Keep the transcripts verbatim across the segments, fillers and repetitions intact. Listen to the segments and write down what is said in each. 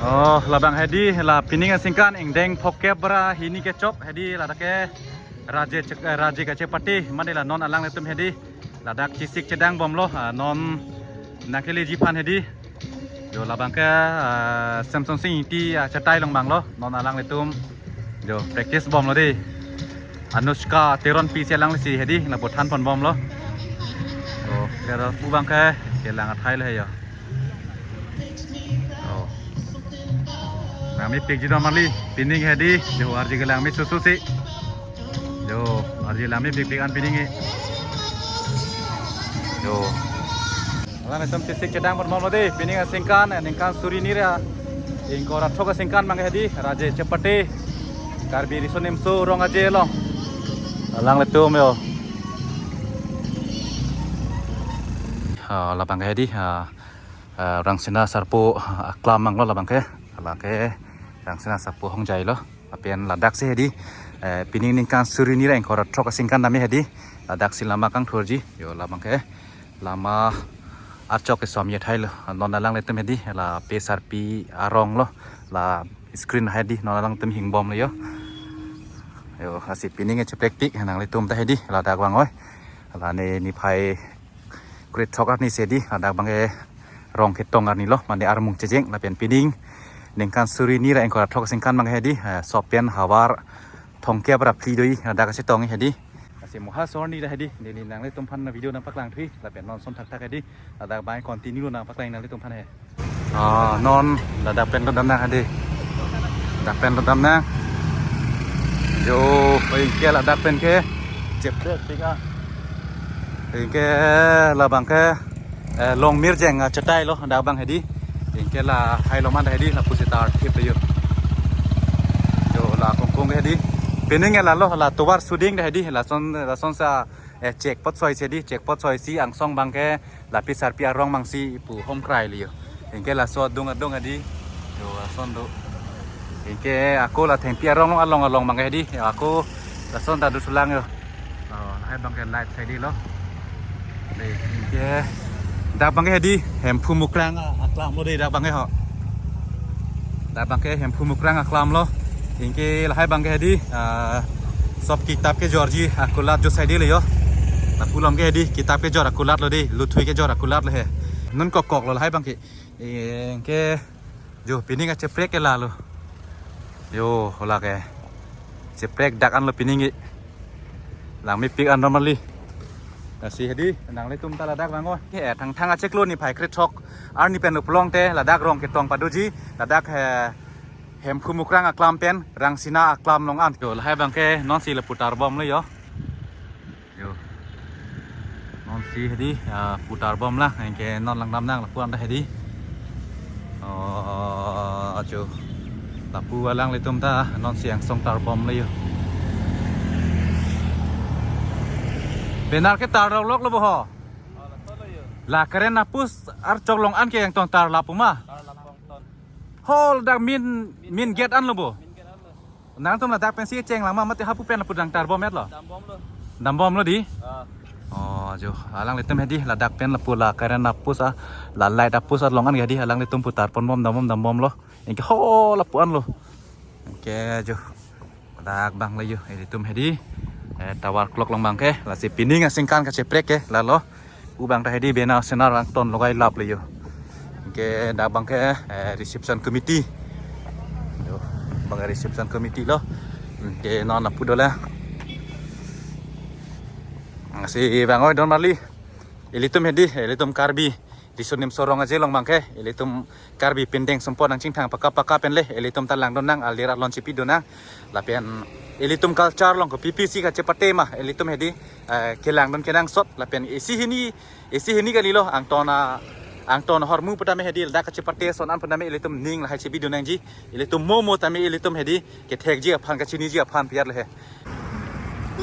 Oh, labang hedi, la pining aningkan ingdeng phokep ra hini kechok hedi, ladak ke raje chek-, eh, raje kachepate, mane la non alanglitum hedi, ladak chesik chedang bomlo, ah, non nangkeleji aphan hedi. Jo labang ke, ah, Samson Sing Ingti, ah, chetai along abanglo, non alanglitum. Jo practice bomlo dei. Anushka Teronpi si alanglisi hedi, lapu than pon bomlo. Oh, kera pu abang ke, kelang athai lo he jo. Oh. Nangmepikji don mali, pining hedi, jo arje kelang me susu si. Jo, arje langmepikpik an pining e. Jo. Alanglitum chesik chedang bomlo dei, pining aningkan, aningkan suri hini ra ingkoi ra throk aningkan abang hedi, raje chepate, Karbi Riso Nimso Rong Aje along. Alanglitum jo. Ah, labang hedi, ah, ah, Rangsina Sarpo, ah, aklam abanglo labang ke, labang ke Rangsina Sarpo Hongjai lo. Lapen ladak si hedi, eh, pining aningkan suri hini ra ingkoi ra throk aningkan tame hedi, ladak si lama kangthurji, jo labang ke, lama archok kesom ye thai lo, non alanglitum hedi, la P S R P arong lo, la screen hedi, non alanglitum hingbomlo jo. Jo, lasi pining e cheprekpik, nanglitum ta hedi, ladak abang oi, la ne niphai krethrok arni si hedi, ladak abang ke rong ketong arni lo, mane armung chejeng, lapen pining aningkan suri hini ra ingkoi ra throk aningkan abang hedi, eh, sopen havar thomkep ra phli do-i, ladak kachetong hedi. Lasi moha sorni ta hedi, neli nanglitum aphan video nangpaklang thuji, lapen non ason thakthak hedi, ladak abang continue nangpaklang nanglitum aphan he. Ah, non ladak pen dodam nang hedi. Ladak pen dodam nang. Jo, ingke ladak pen ke cheprek pik a. Ingke labang ke, eh, Longmirjeng, ah, chetai lo, ladak abang hedi. Ingke lahai lo man ta hedi, lapusi tar thip lo jo. Jo, la kongkong hedi. Pining e lalo, la tovar suding ta hedi, lason, lasonsi, eh, check post soi si hedi, check post soi si angsong abang ke, la P S R P arong abang si pu hom krai lo jo. Ingke laso adung adung hedi. Jo, lason do. Ingke ako la thengpi arong along along abang ke hedi. Ako lason ta do sulang jo. Oh, lahai abang ke light side lo. Dei, ingke dak abang ke hedi, Hemphu Mukrang, ah, aklam lo dei dak abang ke ho. Dak abang ke Hemphu Mukrang aklam lo. Ingke lahai abang ke hedi, ah, sob kitap kejorji akulat jo side lo jo. Lapu along ke hedi, kitap kejor akulat lo dei, luthui kejor akulat lo he. Non kokkok lo lahai abang ke. Ingke jo pining a cheprek ke lalo. Jo, hala ke. Cheprek dak an lo pining e. Langmepik an normally. Lasi hedi, nanglitum ta ladak abang oi. Eh, Thangthang achiklo niphai krethrok arni pen lo pulote, ladak rong ketong padoji, ladak, eh, Hemphu Mukrang aklam pen, Rangsina aklam along an. Jo, lahai abang ke, non si lapu tarbomlo jo. Jo. Non si hedi, ah, pu tarbom lang, ingke non langdam nang lapu an ta hedi. Oh, ajo. Lapu alanglitum ta, non si angsong tarbomlo jo. Banner ke tar lok lok lo bo ho. La current a-post archok along an ke ingtong tar lapu ma. Hol dak main, main gate an lo bo. Nangtum ladak pensi cheng lang ma mate hapu pen lapu dang tarbom et lo. Dambomlo. Dambomlo dei. Ah. Oh, jo, alanglitum hedi ladak pen lapu la current a-post a, la light a-post along an hedi alanglitum pu tarponbom dambom dambomlo. Ingke ho lapu an lo. Ingke jo. Ladak abang lo jo, ilitum hedi. Eh, tower clock along abang ke, lasi pining aningkan kacheprek ke, lalo. Pu abang ta hedi banner senar angton logai lap lo jo. Ingke dak abang ke, eh, reception committee. Jo, abang reception committee lo. Ingke non lapu dolang. Lasi abang oi don mali. Ilitum hedi, ilitum Karbi Riso Nimso Rong Aje along abang ke, ilitum Karbi pindeng sumpot nangchingthang pakap pakap pen le, ilitum ta langdon nang, alir alon chipi dun nang. Lapen ilitum culture along kopi pisi kachepate ma, ilitum hedi, eh, kelangdun kenangsot, lapen isi hini, isi hini kalilo, angton a, angton ahormu pu tame hedi, ladak kachepate ason an pu tame ilitum ning lahai chipi dun nangji, ilitum mo mo tame ilitum hedi, kethekji aphan kachiniji aphan piat le he.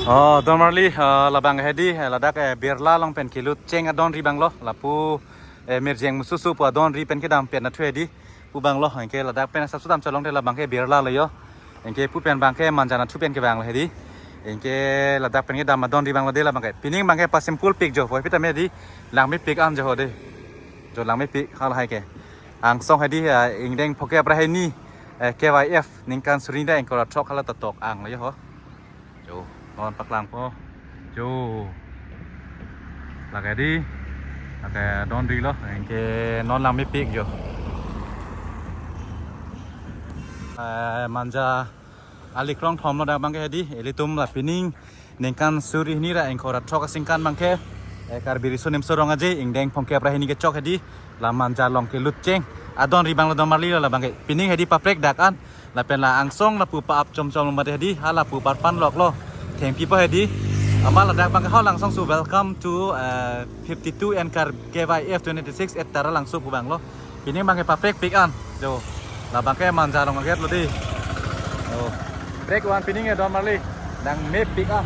Oh, don mali, eh, labang hedi, eh, ladak, eh, Birla along pen kelut cheng adonri abang lo, lapu, eh, Mirjeng Mususu pu adonri pen kedam pen athu hedi. Pu abang lo, ingke ladak pen asap sudam cholong te labang ke Birla lo jo. Ingke pu pen abang ke Manjan athu pen kevang lo hedi. Ingke ladak pen kedam adonri abang lo dei labang ke. Pining abang ke pasimple pik jo, voi pi tame hedi. Langmepik an jo ho dei. Jo langmepik halahai ke. Angsong hedi, eh, ingdeng phongkep ra hini, eh, K Y F ningkan suri hini ra ingkoi ra throk hala ta tok ang lo jo ho. Jo, non paklangpo. Jo. Lake hedi. Lake don ri lo. Anke non lang mepik jo. Eh, Manja ali krongthom lo dak abangke hedi. Ilitum la pining ningkan suri hini ra ingkoi ra throk aningkan abangke, eh, Karbi Riso Nimso Rong Aje ingdeng phongkep ra hini kechok hedi. La Manja along kelut cheng. Adon ri abang lo don marli lo la abangke. Pining hedi paprek dak an. Lapen la angsong lapu pa-ap chomchom lo mate hedi. Ha lapu parpan lok lo. Thengpi po hedi. Amat ladak abangke hol angsong su welcome to, eh, fifty-two N Kar K Y F twenty twenty-six at Taralangso pu abang lo. Pining abangke paprek pik an. Jo. La abangke Manja along aget lo di. Jo. Prek van pining e don marli. Nang mepik an.